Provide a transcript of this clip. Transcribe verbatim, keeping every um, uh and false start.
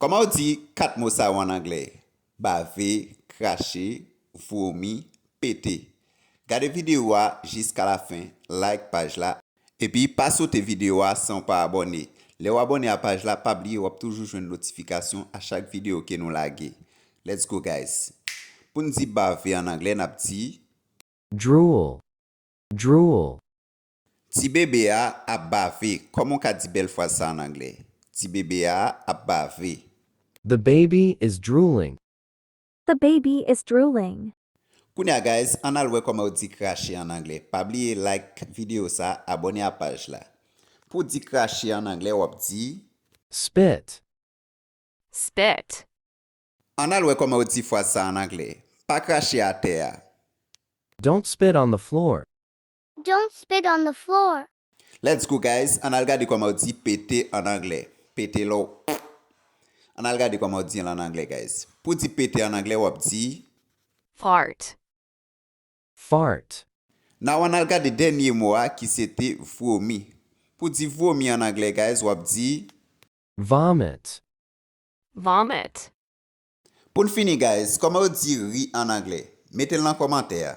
Kòman yo di kat mo sa yo an anglè? Bave, krache, vomi, pete. Gade videyo a jiska lafen, like paj la, epi pa sote videyo a san w pa abòne. Lè w abòne a paj la, pa bliye w ap toujou jwenn notifikasyon a chak videyo ke nou lage. Let's go, guys! Pou n di bave an anglè, n ap di, drool, drool, Ti bebe a ap bave. Kòman w ka di bèl fraz sa an anglè? Ti bebe a ap bave. The baby is drooling. The baby is drooling. Kounye a, guys, ann al wè kòman yo di krache an anglè. Pa bliye like videyo sa, abòne a paj la. Pou w di krache an anglè, w ap di, Spit, spit, Ann al wè kòman yo di fraz sa an anglè. Pa krache atè a. don't spit on the floor. Don't spit on the floor. Let's go, guys. Ann al gade kòman yo di pete an anglè. Pete lè w. Ann al gade kòman yo di l an anglè, guys. Pou di pete an anglè, w ap di, fart, Fart, Now ann al gade dènye mo a ki se te vomi. Pou di vomi an anglè, guys, w ap di, vomit, vomit, Pou n fini, guys, kòman yo di ri an anglè? Mete l nan kòmantè a.